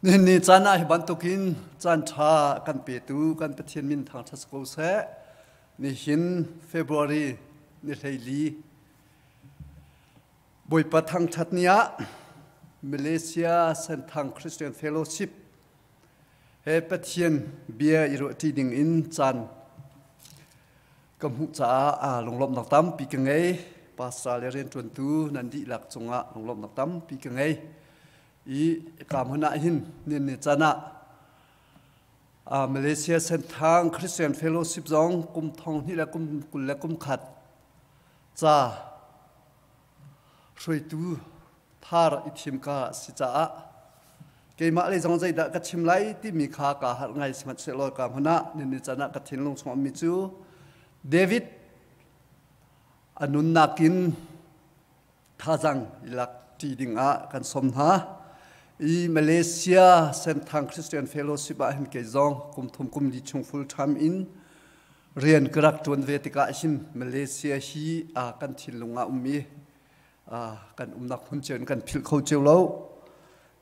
Nihin ni caan ah hi bantukin caan ṭha kan petu kan Pathian min thangṭhat si ko seh. Nihin February ni 14 Bawipa thangṭhat ni ah Malaysia Senthang Christian Fellowship he Pathian bia i ruahṭi ding in caan ka hmuh caah lunglawmhnak tampi ka ngei. Pastor le rianṭuantu nan dihlak cungah lunglawmhnak tampi ka ngei. I ka hmun ah hin nin ni can ah Malaysia Senthang Christian Fellowship zong kum thong hnih le kum kul le kum khat ca hruaitu thar i thim ka si caah keimah lei zong zeidah ka chim lai timi kha kaa harh ngai. Sihmanhsehlaw ka hmun ah nin ni can ah ka thinlung chung ummi cu David a nunnak in thazang i lak ṭi dingah kan sawm hna. I Malaysia Senthang Christian Fellowship ah hin kei zong kum thum kum li chung full time in rian ka rak ṭuan ve tikah hin Malaysia hi kan thinlung ah ummi kan umnak hmun cio in kan philh kho cio lo.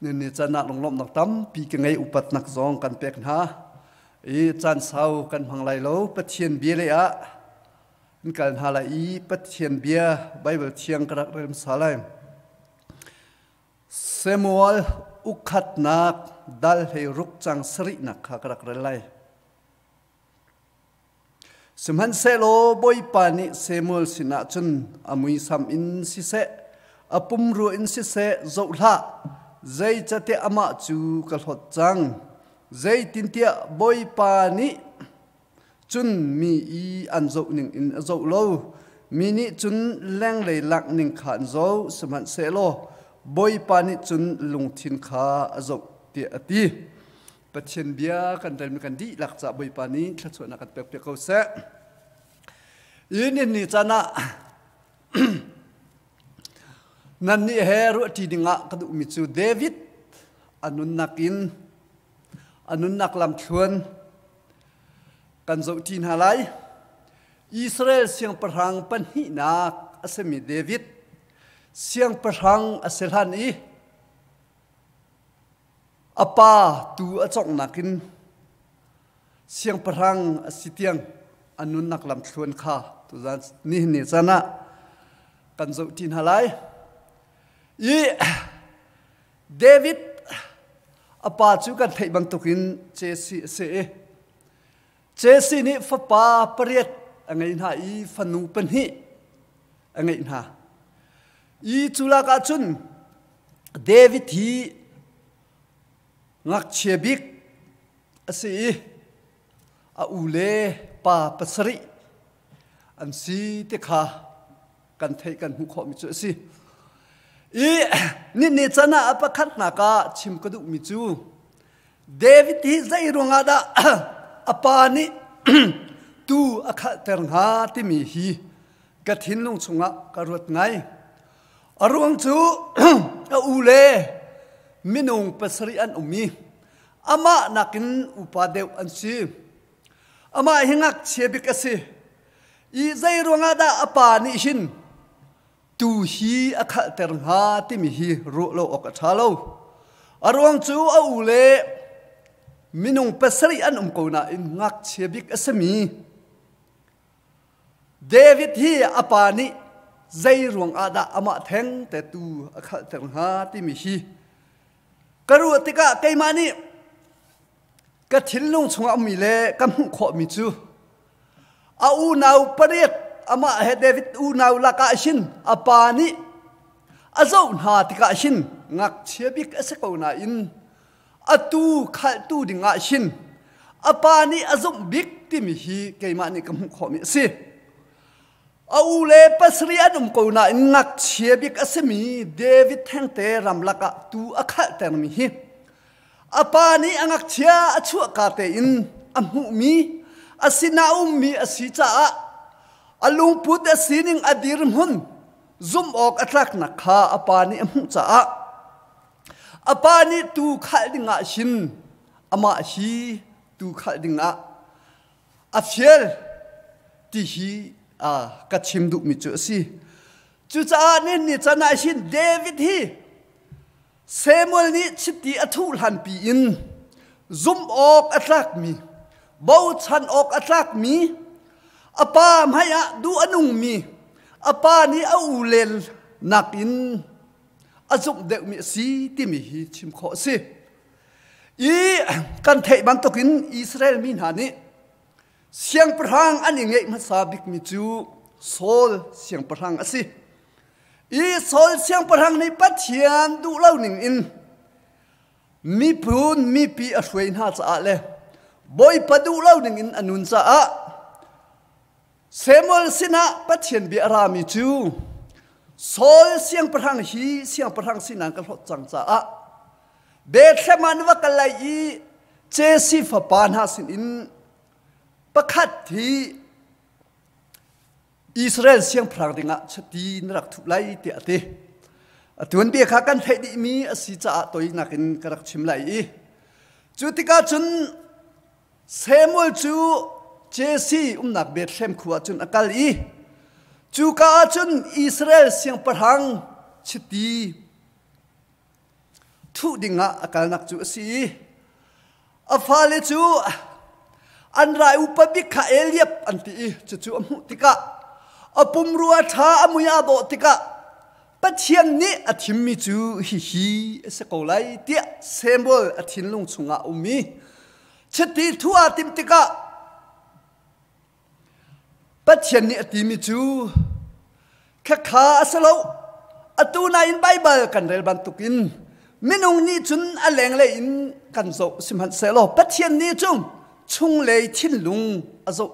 Ni caan ah lunglawmhnak tampi ka ngei, upatnak zong kan pek hna. I caan sau kan hmang lai lo. Pathian bia lei ah in kal hna lai i Pathian bia Baibal thiang ka rak rel hmasa lai. Samuel ukhatnak dal hlei ruk cang sarihnak kha ka rak rel lai. Sihmanhsehlaw Bawipa nih Samuel sinah cun a muisam in siseh, a pumrua in siseh zoh hlah, zeicahtiah amah cu ka hlawt cang. Zeitintiah Bawipa nih cun mi i an zoh ning in a zoh lo. Mi nih cun lenglei langh ning kha an zoh, sihmanhsehlaw Bawipa nih cun lungthin kha a zoh, tiah a ti. Pathian bia kan relmi kan dihlak caah Bawipa nih thluachuahnak kan pek piak ko seh. Yin in ni caan ah nan nih he ruahṭi dingah ka duhmi cu David a nunnak in a nunnak lamthluan kan zohṭi hna lai. Israel siangpahrang pahnihnak a simi David siangpahrang a si hlan i A pa tu a conghnak in siangpahrang a si tiang a nunnak lamthluan kha tuzan nihin ni caan ah kan zohṭi hna lai. I David a pa cu kan theih bantukin Jesse a si i Jesse nih fapa pariat a ngei hna i fanu pahnih a ngeih hna. I cu lakah cun David hi ngakchia bik a si i a u le pa pasarih an si ti kha kan theih kan hmuh khawhmi cu a si. I ni can ah a pakhatnak ah chim ka duhmi cu David hi zei ruangah dah a pa nih tu a khalhter hnga timi hi ka thinlung chungah ka ruat ngai. A ruang cu a u le minung pasarih an um i amah nakin upa deuh an si. Amah hi ngakchia bik a si. I zei ruangah dah a pa nih hin tu hi a khalhter hnga timi hi ruah lo awk a ṭha lo. A ruang cu a u le minung pasarih an um ko nain ngakchia bik a simi David hi a pa nih zei ruangah dah amah theng te tu a khalhter hnga timi hi ka ruah tikah keimah nih ka thinlung chungah ummi le ka hmuh khawhmi cu a unau pariat amah he David unau lakah hin a pa nih a zoh hna tikah hin ngakchia bik a si ko nain atu khaltu dingah hin a pa nih a zumh bik timi hi keimah nih ka hmuh khawhmi a si. A u le pasarih an um ko nain ngakchia bik a simi David thengte ramlak ah tu a khalhtermi hi a pa nih a ngakchia a chuahka tein a hmuhmi a sinah a ummi a si caah a lungput a sining a dirhmun zumh awk a tlaknak kha a pa nih a hmuh caah A pa nih tuu khalh dingah hin amah hi tuu khalh dingah a fial ti hi ka chim duhmi cu a si. Cucaah ni ni can ah hin David hi Samuel nih chiti a thuh hlanpi in zumh awk a tlakmi, bochan awk a tlakmi, a pa hmaiah duh a nungmi, a pa nih a u len nakin a zumh deuhmi a si timi hi chim khawh a si. I kan theih bantukin Israel mi hna nih siangpahrang an i ngeih hmasa bikmi cu Saul siangpahrang a si. I Saul siangpahrang nih Pathian duh lo ning in miphun mipi a hruai hna caah le Bawipa duh lo ning in a nun caah Samuel sinah Pathian bia a rami cu Saul siangpahrang hi siangpahrang sinan ka hlawt cang caah Bethlehem ah na va kal lai i Jesse fapa hna sinin pakhat hi Israel siangpahrang dingah chiti na rak thuh lai tiah a ti. A tuanbia kha kan theih dihmi a si caah toinak in ka rak chim lai i cu tikah cun Samuel cu Jesse umnak Bethlehem khua cun a kal i cuka ah cun Israel siangpahrang chiti thuh dingah a kalnak cu a si i a fale cu an rai upa bik kha Eliab an ti i cucu a hmuh tikah a pumrua ṭha a mui aa dawh tikah Pathian nih a thimmi cu hihi a si ko lai tiah Samuel a thinlung chungah a um i chiti thu aa timh tikah Pathian nih a timi cu khakha a si lo. Atu nain Baibal kan rel bantukin minung nih cun a lenglei in kan zoh sihmanhsehlaw Pathian nih cun chunglei thinlung a zoh.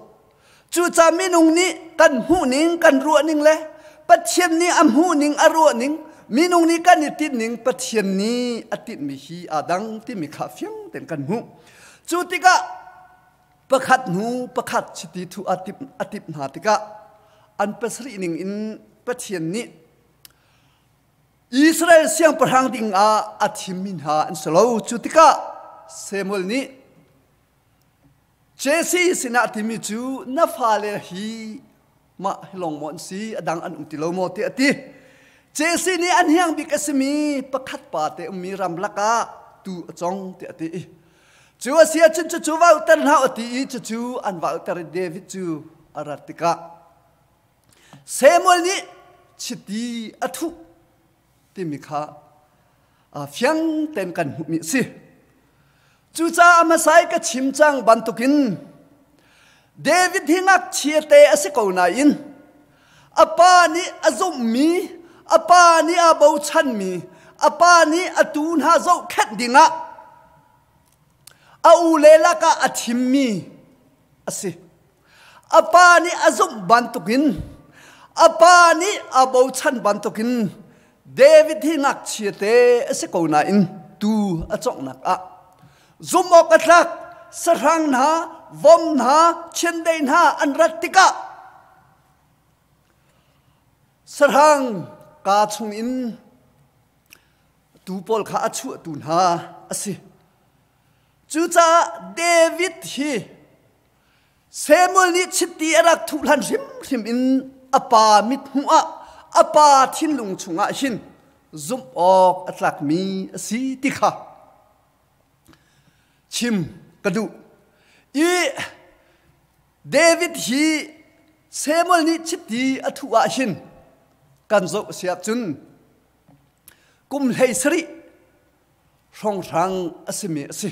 Cucaah minung nih kan hmuhning, kan ruahning le Pathian nih a hmuhning, a ruahning, minung nih kan i tinhning Pathian nih a tinhmi hi aa dang timi kha fiang tein kan hmuh. Cu tikah pakhat hnu pakhat chiti thu a timh a timh hna tikah an pasarih ning in Pathian nih Israel siangpahrang ding ah a thimmi hna an si lo. Cu tikah Samuel nih Jesse sinah timi cu na fale hi mah hi lawng maw an si a dang an um ti lo maw tiah a ti. Jesse nih an hiang bik a simi pakhat pa te ummi ramlak ah tu a cong tiah a ti. Cu a si ahcun cucu vauter hlah a ti i cucu an vauter i David cu a rat tikah Samuel nih chiti a thuh timi kha fiang tein kan hmuhmi a si. Cucaah hmasa i ka chim cang bantukin David hi ngakchia te a si ko nain a pa nih a zumhmi, a pa nih aa bochanmi, a pa nih a tuu hna zohkhenh dingah a ule lakah a thimmi a si. A pa nih a zumh bantukin a pa nih a bochan bantukin David hi ngakchia te a si ko nain tuu a cawnghnak ah zumh awk a tlak sahrang hna vom hna chiandeih hna an rat tikah sahrang kaa chungin tuu pawl kha a chuahtu hna a si. Cucaah David hi Samuel nih chiti a rak thuh hlan hrimhrim in a pa mithmuh ah a pa thinlung chungah hin zumh awk a tlakmi a si ti kha chim ka duh. I David hi Samuel nih chiti a thuh ah hin kan zoh a si ahcun kum 17 hrawnghrang a simi a si.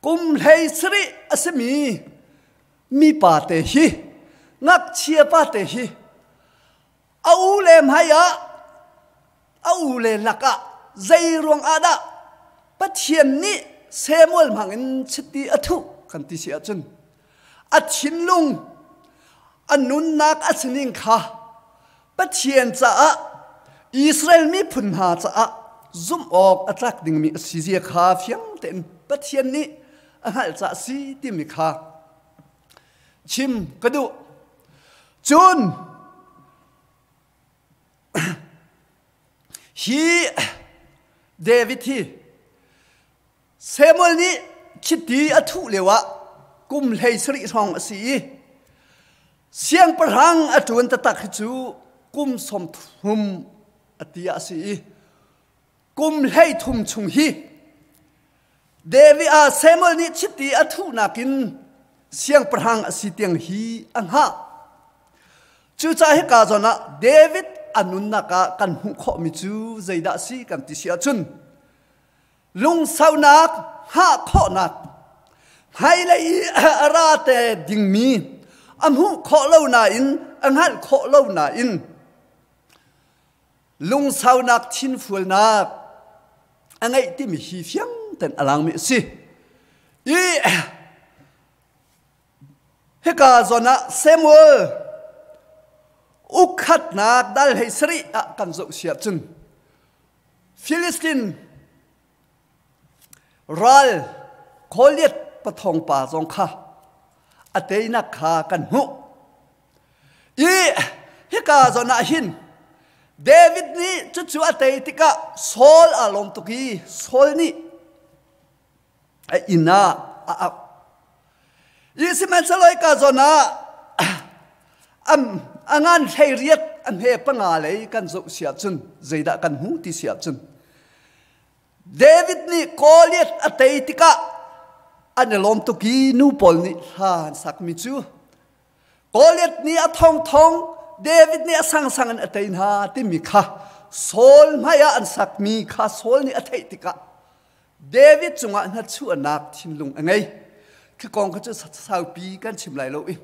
Kum 17 a simi mipa te hi ngakchia pa te hi a u le hmai ah a u le lakah zei ruang ah dah Pathian nih Samuel hmang in chiti a thuh kan ti si ahcun a thinlung a nunnak a sining kha Pathian caah Israel miphun hna caah zumh awk a tlak dingmi a si zia kha fiang tein Pathian nih a hngalh caah si timi kha chim ka duh. Cun hi David hi Samuel nih chiti a thuh lioah kum 17 hrawng a si i siangpahrang a ṭuan taktak hi cu kum 30 a ti ah a si i. Kum 13 chung hi David ah Samuel nih chiti a thuhnak in siangpahrang a si tiang hi a hngah. Cucaah hika zawn ah David a nunnak ah kan hmuh khawhmi cu zeidah a si kan ti si ahcun lungsaunak, hngah khawhnak, hmailei i a ra te dingmi a hmuh khawh lo nain a hngalh khawh lo nain lungsaunak thinfualnak a ngeih timi hi fiang ten a langmi a si. I hika zawn ah Samuel ukhatnak dal hei sarih ah kan zoh si ahcun Filistin ral Goliath pathawng pa zong kha a teinak kha kan hmuh. I hika zawn ah hin David nih cucu a tei tikah Saul aa lawm tuk i Saul nih a inn ah a auh. I sihmanhsehlaw hika zawn ah a ngan 18 a hme panga lei kan zoh si ahcun zeidah kan hmu ti si ahcun David nih Goliath a tei tikah an i lawm tuk i nu pawl nih hla an sakmi cu Goliath nih a thongthong David nih a sangsang in a tei hna timi kha Saul hmaiah an sakmi kha Saul nih a theih tikah David cungah hnachuahnak thinlung a ngei. Khi kong kha cu saupi kan chim lai lo i.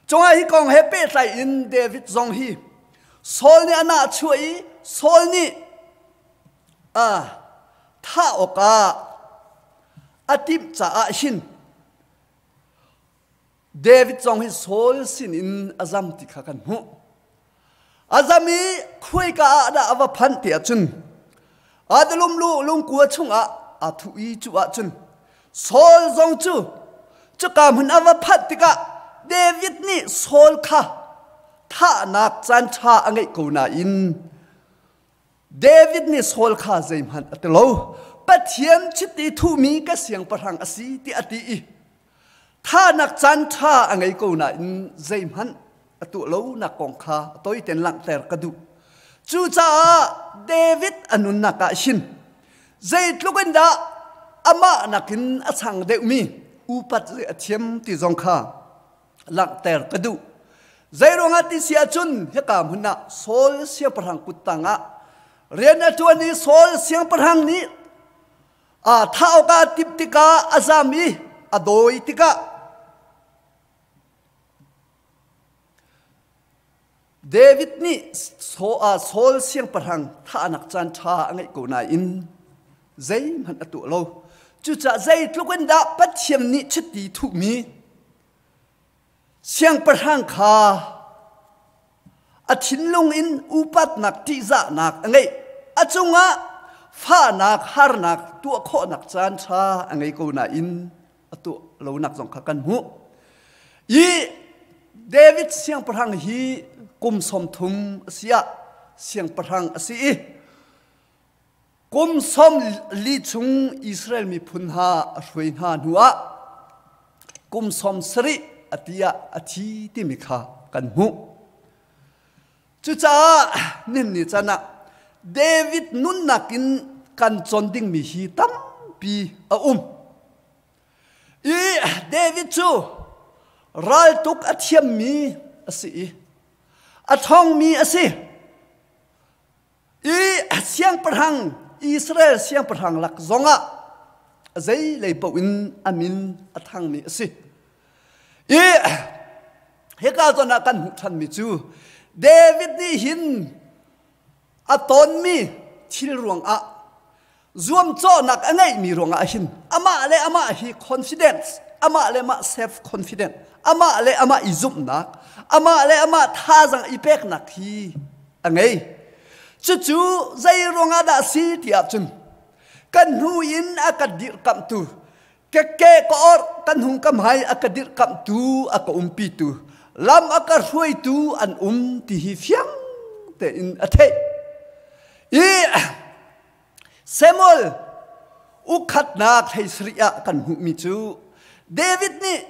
Cungah hi kong he pehtlai in David zong hi Saul nih a nahchuah i Saul nih a thah awkah a timh caah hin David zong hi Saul sinin a zam ti kha kan hmuh. A zam i khuaika ah dah a va phanh ti ahcun Adullam lu lungkua chungah aa thuh i cu ahcun Saul zong cu cuka hmun a va phanh tikah David nih Saul kha thahnak caan ṭha a ngeih ko nain David nih Saul kha zeihmanh a ti lo. Pathian chiti thuhmi ka siangpahrang a si ti a ti i thahnak caan ṭha a ngei ko nain zeihmanh a tuah lonak kong kha a toiten langhter ka duh. Cucaah David a nunnak ah hin zeitluk in dah amah nakin a chang deuhmi upat zei a thiam ti zong kha langhter ka duh. Zeiruangah ti si ahcun hika hmun ah Saul siangpahrang kut tangah rian a ṭuan i Saul siangpahrang nih thah awkah a timh tikah a zam i a dawi tikah David nih Saul siangpahrang thahnak caan ṭha a ngeih ko nain zeihmanh a tuah lo. Cucaah zeitluk in dah Pathian nih chiti thuhmi siangpahrang kha a thinlung in upatnak ṭihzahnak a ngeih. A cungah fahnak harnak tuah khawhnak caan ṭha a ngei ko nain a tuah lonak zong kha kan hmuh. I David siangpahrang hi kum 30 a si ah siangpahrang a si i kum 40 chung Israel miphun hna a hruai hna hnuah kum 70 a ti ah a thi timi kha kan hmuh. Cucaah nihin ni caan ah David nunnak in kan cawn dingmi hi tampi a um. I David cu raltuk a thiammi a si i a ṭhawngmi a si. I siangpahrang Israel siangpahrang lak zongah zei lei paoh in a min a thangmi a si. I hika zawn ah kan hmuh ṭhanmi cu David nih hin a tonmi thil ruangah zuamcawhnak a ngeihmi ruangah hin amah le amah hi confidence, amah le amah self confident, amah le amah i zumhnak, amah le amah thazaang i peknak hi a ngei. Cucu zei ruangah dah si ti ahcun kan hnu in a ka dirhkamhtu ka ke ka orh kan hung ka hmai a ka dirhkamhtu a ka umpitu lam a ka hruaitu an um ti hi fiang tein a theih. I Samuel ukhatnak 17 ah kan hmuhmi cu David nih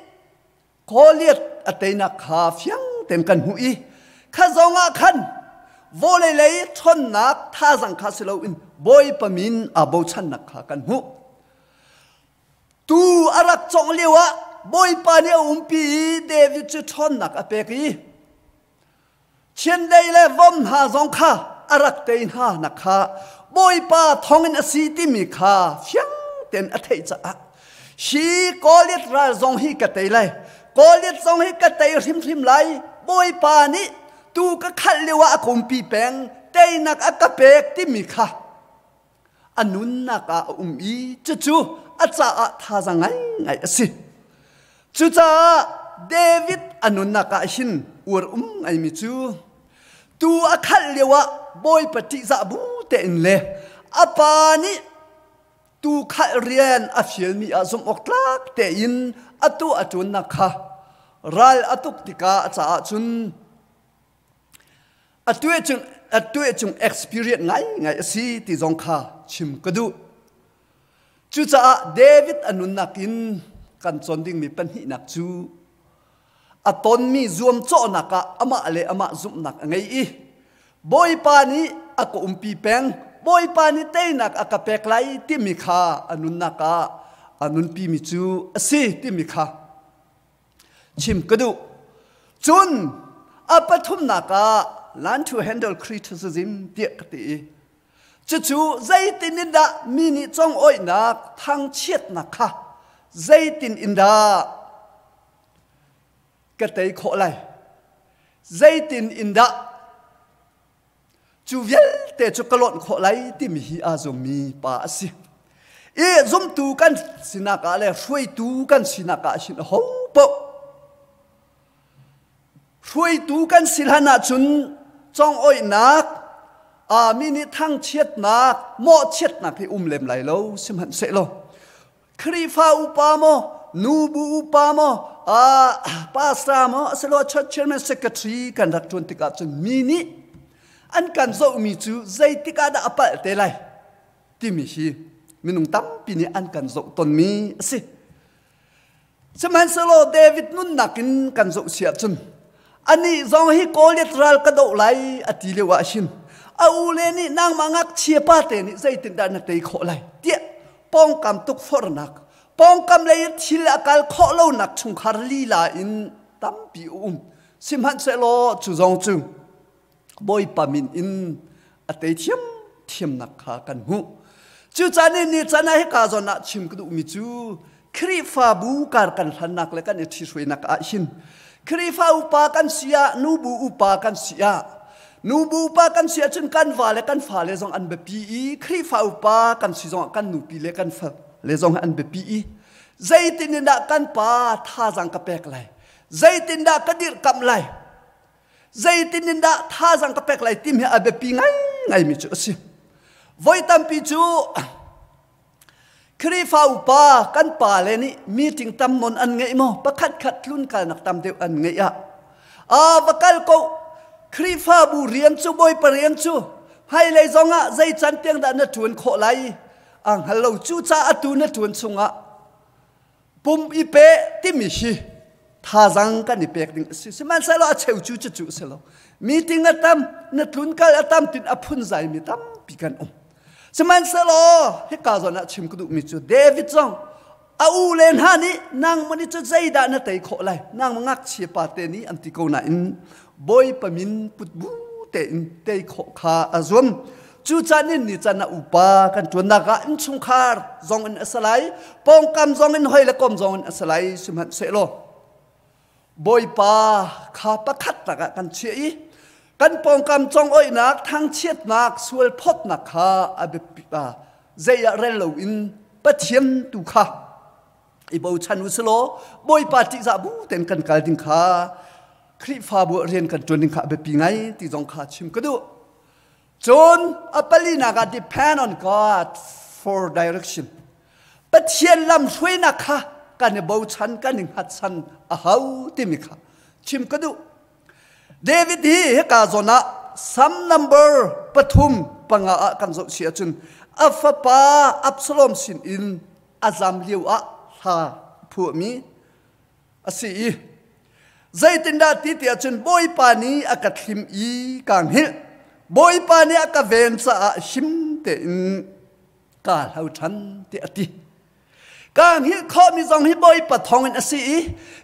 Goliath a teinak kha fiang tein kan hmuh i kha zong ah khan vawlei lei ṭhawnnak thazang kha si loin Bawipa min aa bochannak kha kan hmuh. Tu a rak cawngh lioah Bawipa nih a umpi i David cu ṭhawnnak a pek i Chiandeih le vom hna zong kha a rak tei hna nak kha Bawipa thawngin a si timi kha fiang tein a theih caah hi Goliath ral zong hi ka tei lai. Goliath zong hi ka tei hrimhrim lai. Bawipa nih tu ka khalh lio ah a ka umpi peng, teinak a ka pek timi kha a nunnak ah a um i cucu a caah thazaang ngaingai a si. Cucaah David a nunnak ah hin uar um ngaimi cu tu a khalh lio ah Bawipa ṭihzah bu tein le a pa nih tu khalh rian a fialmi ah zumh awk tlak tein a tu a ṭuannak kha ral a tuk tikah a caah cun A tuah cung experience ngaingai a si ti zong kha chim ka duh. Cucaah David a nunnak in kan cawn dingmi pahnihnak cu a tonmi zuamcawhnak ah amah le amah zumhnak a ngei i Bawipa nih a ka umpi peng, Bawipa nih teinak a ka pek lai timi kha a nunnak ah a nunpimi cu a si timi kha chim ka duh. Cun a pathumnak ah learn to handle criticism tiah ka ti i cucu zeitin in dah mi nih congoihnak thangchiatnak kha zeitin in dah ka tei khawh lai, zeitin in dah Cu vialte cu ka lawnh khawh lai timi hi aa zummi pa a si. I zumtu kan sinak ah le hruaitu kan sinak ah hin aho paoh hruaitu kan si hlan ahcun congoihnak, mi nih thangchiatnak, mawhchiatnak hi um lem lai lo sihmanhsehlaw Khrihfa upa maw, nubu upa maw, pastor maw, asiloah church chairman secretary kan rak ṭuan tikah cun mi nih an kan zohmi cu zeitik ah dah a palh te lai timi hi minung tampi nih an kan zoh tonmi a si. Sihmanhsehlaw David nunnak in kan zoh si ahcun anih zong hi Goliath ral ka doh lai a ti lio ah hin a ule nih nangmah ngakchia pa te nih zeitindah na tei khawh lai tiah pawngkam tukforhnak pawngkam lei in thil a kal khawh lonak chungkhar lila in tampi a um. Sihmanhsehlaw cu zong cu Bawipa min in a tei thiamthiamnak kha kan hmuh. Cucaah ni ni can ah hika zawn ah chim ka duhmi cu Khrihfabu kar kan hlannak le kan i ṭhihruainak ah hin Khrihfa upa kan si ah nubu upa kan si ah nubu upa kan si ahcun kan va le kan fale zong an biapi i Khrihfa upa kan si zongah kan nupi le kan fale zong an biapi i zeitin in dah kan pa thazaang ka pek lai, zeitindah ka dirhkamh lai, zeitin in dah thazaang ka pek lai timi hi a biapi ngaingaimi cu a si. Voi tampi cu Khrihfa upa kan pale nih meeting tam nawn an ngeih maw, pakhat khat tlunkalnak tam deuh an ngeih ah a va kal ko. Khrihfabu rian cu, Bawipa rian cu hmailei zong ah zei can tiang dah na ṭuan khawh lai a hngal lo. Cucaah atu na ṭuan chungah pum i pe timi hi thazaang kan i pek ding a si. Sihmanhsehlaw a cheu cu cucu a si lo. Meeting a tam, na tlunkal a tam tin a phunzai mi tampi kan um. Sihmanhsehlaw hika zawn ah chim ka duhmi cu David zong a u le hna nih nangmah nih cu zeidah na tei khawh lai, nangmah ngakchia pa te nih an ti ko nain Bawipa min put bu tein tei khawh kha a zuam. Cucaah ni ni can ah upa kan ṭuannak ah innchungkhar zong in a si lai, pawngkam zong in, hoi le kom zong in a si lai. Sihmanhsehlaw Bawipa kha pakhat tak ah kan chiah i kan pawngkam congoihnak, thangchiatnak, sualphawtnak kha a biapi zei ah rel loin Pathian tu kha i bochan u silaw Bawipa ṭihzah bu tein kan kal ding kha, Khrihfabu ah rian kan ṭuan ding kha a biapi ngai ti zong kha chim ka duh. Cun a palinak ah depend on God for direction. Pathian lam hruainak kha kan i bochan, kan i hngatchan a hau timi kha chim ka duh. David hi hika zawn ah Psalm number 3, 5 ah kan zoh si ahcun a fapa Absalom sin in a zam lio ah hla phuahmi a si i zeitindah ti ti ahcun Bawipa nih a ka thlim i kaa hngilh, Bawipa nih a ka ven caah him. tein kaa hlau ṭhan tiah a ti. Kaa hngilh khawhmi zong hi Bawipa thawngin a si i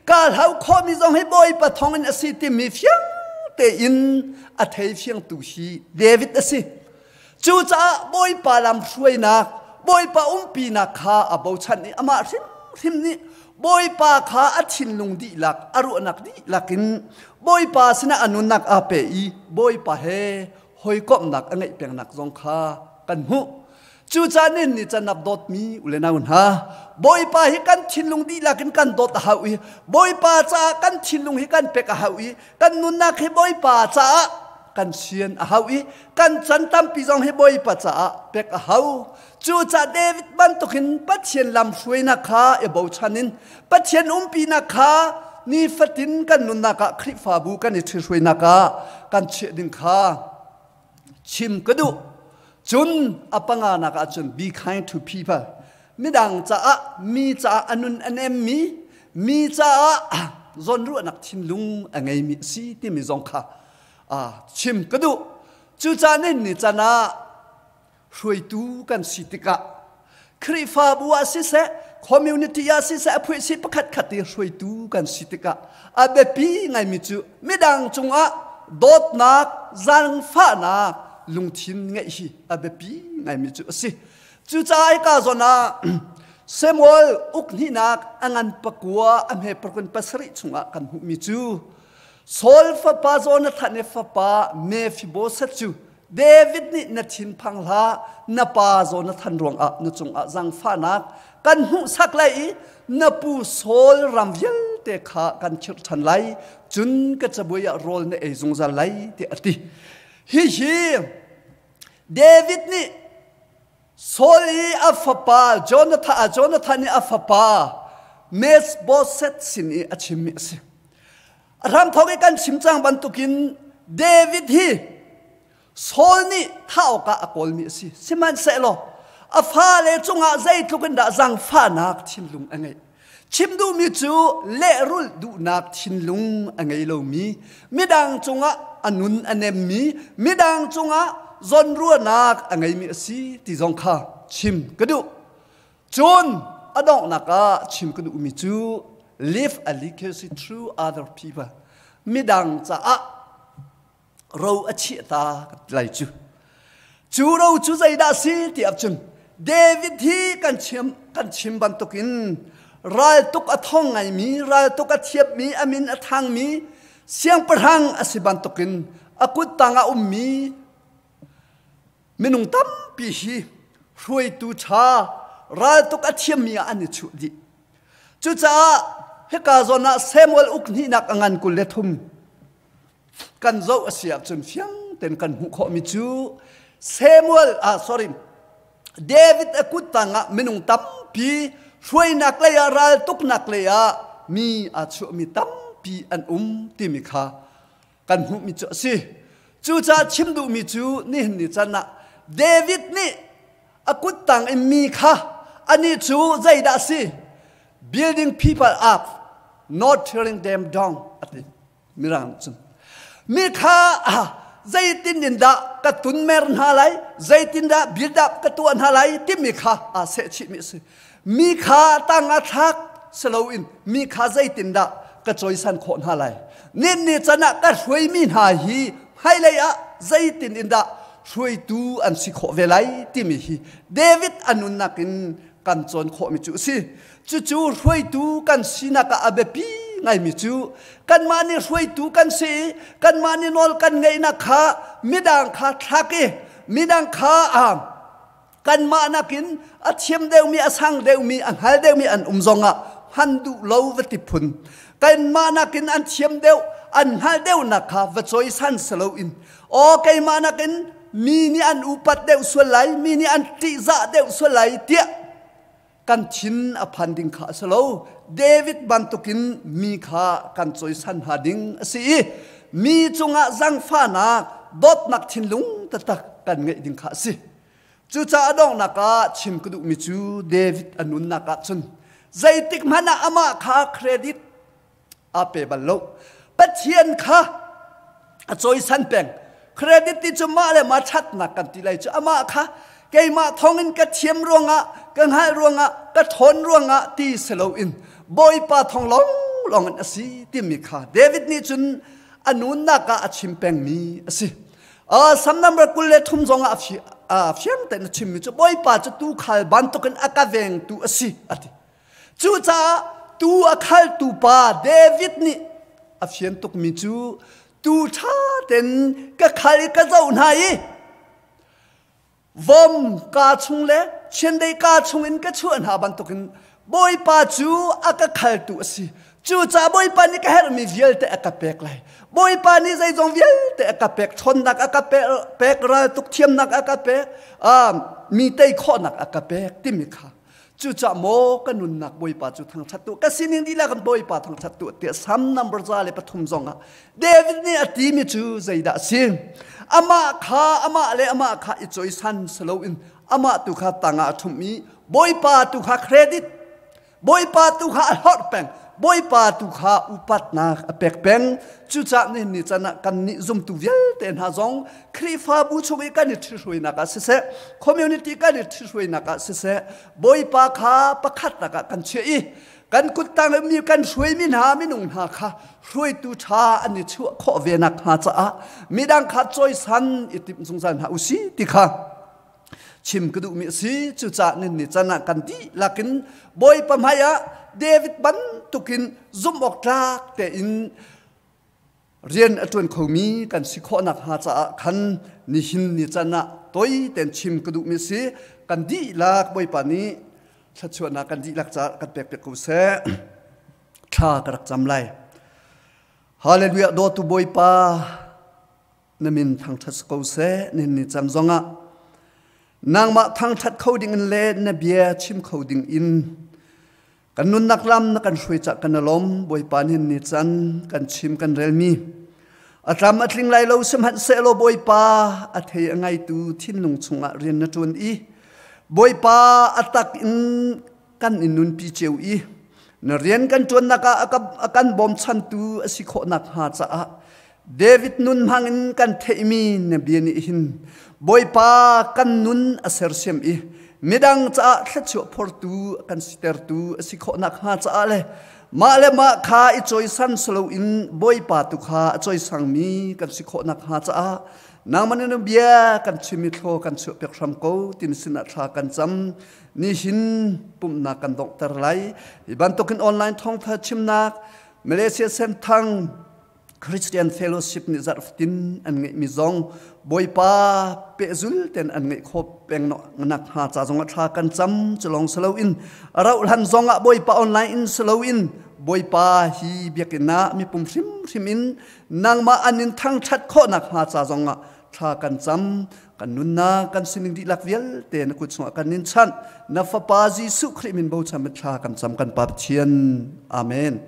kaa hlau khawhmi zong hi Bawipa thawngin a si timi fiang tein a thei fiangtu hi David a si. Cucaah Bawipa lam hruainak, Bawipa umpinak kha a bochan i amah hrimhrim nih Bawipa kha a thinlung dihlak, a ruahnak dihlak in Bawipa sinah a nunnak aa pe i Bawipa he hawikomhnak a ngeih pengnak zong kha kan hmuh. Cucaah nin ni can ap dawtmi u le nau hna, Bawipa hi kan thinlung dihlak in kan dawt a hau i Bawipa caah kan thinlung hi kan pek a hau i kan nunnak hi Bawipa caah kan sian a hau i kan chan tampi zong hi Bawipa caah pek a hau. Cucaah David bantukin Pathian lamhruainak kha i bochan in Pathian umpinak kha nifatin kan nunnak ah Khrihfabu kan i ṭhihruainak ah kan chiah ding kha chim ka duh. Cun a panganak ah cun be kind to people. Midang caah mi caah a nun a nemmi, mi caah zawnruahnak thinlung a ngeimi a si timi zong kha chim ka duh. Cucaah ni can ah hruaitu kan si tikah Khrihfabu ah siseh, community ah siseh, a phuihsi pakhat khat i hruaitu kan si tikah a biapi ngaimi cu midang cungah dawtnak, zaangfahnak lungthin ngeih hi a biapi ngaimi cu a si. Cucaah hika zawn ah Samuel uk hnihnak a ngan pakua a hme parukun pasarih chungah kan hmuhmi cu Saul fapa Jonathan i fapa Mephibosheth cu David nih na thinphang hlah, na pa Jonathan ruangah na cungah zaangfahnak kan hmuhsak lai i na pu Saul ram vialte kha kan khirh ṭhan lai, cun ka cabuai ah rawl na ei zungzal lai, tiah a ti. Hihi David nih Saul i a fapa Jonathan, Jonathan i a fapa Mephibosheth sin i a chimmi a si. A hramthawk i kan chim cang bantukin David hi Saul nih thah awkah a kawlmi a si. Sihmanhsehlaw a fale cungah zeitluk in dah zaangfahnak thinlung a ngeih. Chim duhmi cu lehrulh duhnak thinlung a ngei lomi, midang cungah a nun a nemmi, midang cungah zawnruahnak a ngeimi a si ti zong kha chim ka duh. Cun a donghnak ah chim ka duhmi cu live a legacy through other people. Midang caah ro a chiah ta lai cu. Cu ro cu zeidah si ti ahcun David hi kan chim kan chim bantukin raltuk a thong ngaimi, raltuk a thiammi, a min a thangmi siangpahrang a si bantukin a kut tang ah ummi Minung tampi hi hruaitu ṭha raltuk a thiammi ah an i chuh dih. Cucaah hika zawn ah Samuel uk hnihnak a ngan 23 kan zoh a si ahcun fiang tein kan hmuh khawhmi cu Samuel ah sorry David a kut tangah minung tampi hruainak lei ah raltuknak lei ah mi aa chuahmi tampi an um timi kha kan hmuhmi cu a si. Cucaah chim duhmi cu nihin ni can ah David nih a kuttang in mi kha anih cu zeidah a si? Building people up, not tearing them down a ti. Mirang cun. Mi kha zeitin in dah ka tunmer hna lai, zeitin dah build up ka tuah hna lai timi kha aa sehchihmi a si. Mi kha tang a thlak si loin mi kha zeitindah ka cawisan khawh hna lai. Nin ni can ah ka hruaimi hna hi hmailei ah zeitin in dah hruaitu an si khawh ve lai timi hi David a nunnak in kan cawn khawhmi cu a si. Cucu hruaitu kan sinak ah a biapi ngaimi cu kanmah nih hruaitu kan si i kanmah nih nawl kan ngeihnak kha midang kha thlak i midang kha kanmah nakin a thiam deuhmi a sang deuhmi a hngal deuhmi an um zongah hman duh lo va ti phun kanmah nakin an thiam deuh an hngal deuhnak kha va cawisan si loin aw keimah nakin mi nih an upat deuh sual lai mi nih an ṭihzah deuh sual lai tiah kan thin a phan ding kha a si lo David bantukin mi kha kan cawisan hna ding a si i mi cungah zangfahnak dawtnak thinlung taktak kan ngeih ding kha a si Cucaah donghnak ah chim ka duhmi cu David a nunnak ah cun zeitik hmanh ah amah kha credit aa pe bal lo. Pathian kha a cawisan peng. Credit ti cu mah le mah ṭhatnak kan ti lai cu amah kha Keimah thawngin ka thiam ruangah, ka hngalh ruangah, ka ṭhawn ruangah ti si loin Bawipa thawng lawnglawng in a si timi kha David nih cun a nunnak ah a chim pengmi a si. Salm number 23 zong ah a fiang tein a chimmi cu Bawipa cu tuukhal bantukin a ka vengtu a si a ti. Cucaah tuu a khaltu pa David nih a fian tukmi cu tuu ṭha tein ka khal i ka zoh hna i vom kaa chung le chiandeih kaa chung in ka chuah hna bantukin Bawipa cu a ka khaltu a si. Cucaah Bawipa nih ka herhmi vialte a ka pek lai. Bawipa nih zeizong vialte a ka pek, ṭhawnnak a ka pek, raltuk thiamnak a ka pek, mi tei khawhnak a ka pek timi kha. Cucaah maw ka nunnak Bawipa cu thangṭhat tuah, ka sining dihlak in Bawipa thangṭhat tuah tiah Salm number 103 zong ah David nih a timi cu zeidah a si? Amah kha amah le amah kha i cawisan si loin amah tu kha tangah a ṭhumh i Bawipa tu kha credit, Bawipa tu kha a hlorh peng, Bawipa tu kha upatnak a pek peng. Cucaah nihin ni can ah kannih zumtu vialte hna zong Khrihfabu chung i kan i ṭhihruainak ah siseh, community kan i ṭhihruainak ah siseh, Bawipa kha pakhatnak ah kan chiah i kan kuttang i mi kan hruaimi hna minung hna kha hruaitu ṭha an i chuah khawh ve nakhnga caah midang kha cawisan i timh zungzal hna usih ti kha chim ka duhmi a si. Cucaah nin ni can ah kan dihlak in Bawipa hmai ah David bantukin zumh awk tlak tein rian a ṭuan khomi kan si khawh nakhnga caah khan nihin ni can ah toi tein chim ka duhmi a si. Kan dihlak Bawipa nih thluachuahnak kan dihlak caah kan pek piak ko seh. Thla ka rak cam lai. Hallelujah. Dawtu Bawipa, na min thangṭhat si ko seh. Nihin ni cam zongah nangmah thangṭhat kho dingin le na bia chim kho dingin kan nunnak lam na kan hruai cah kan alom. Bawipa, nihin ni can kan chim kan relmi a tlam a tling lai lo sihmanhsehlaw Bawipa, a thei a ngaitu thinlung chungah rian na ṭuan i Bawipa a tak in kan in nunpi cio i na rian kan ṭuannak ah a kan bawmchantu a si khawh nakhnga caah David nun hmangin kan theihmi na bia nih hin Bawipa kan nun a sersiam i midang caah thluachuah phortu kan sitertu a si khawh nakhnga caah le mah le mah kha i cawisan si loin Bawipa tu kha a cawisangmi kan si khawh nakhnga caah nangmah nih na bia kan chim i thlaw kan chuahpiak hram ko tin sinah thla kan cam. Nihin pumhnak kan donghter lai. Hi bantukin online thawngtha chimnak Malaysia Senthang Christian Fellowship nih zarh fatin an ngeihmi zong Bawipa pehzul ten an ngeih khawh peng nak hnga ca zong ah thla kan cam. Culong silo in rauh hlan zong ah Bawipa online in silo in Bawipa hi biakinn ah mipum hrimhrim in nangmah an in thangthat khawh nak hnga ca zong ah thla kan cam. Kan nunnak kan sining dihlak vialte na kut chungah kan in chanh. Na fapa Jesuh Khrih min bochan thla kan cam, kan Pa Pathian. Amen.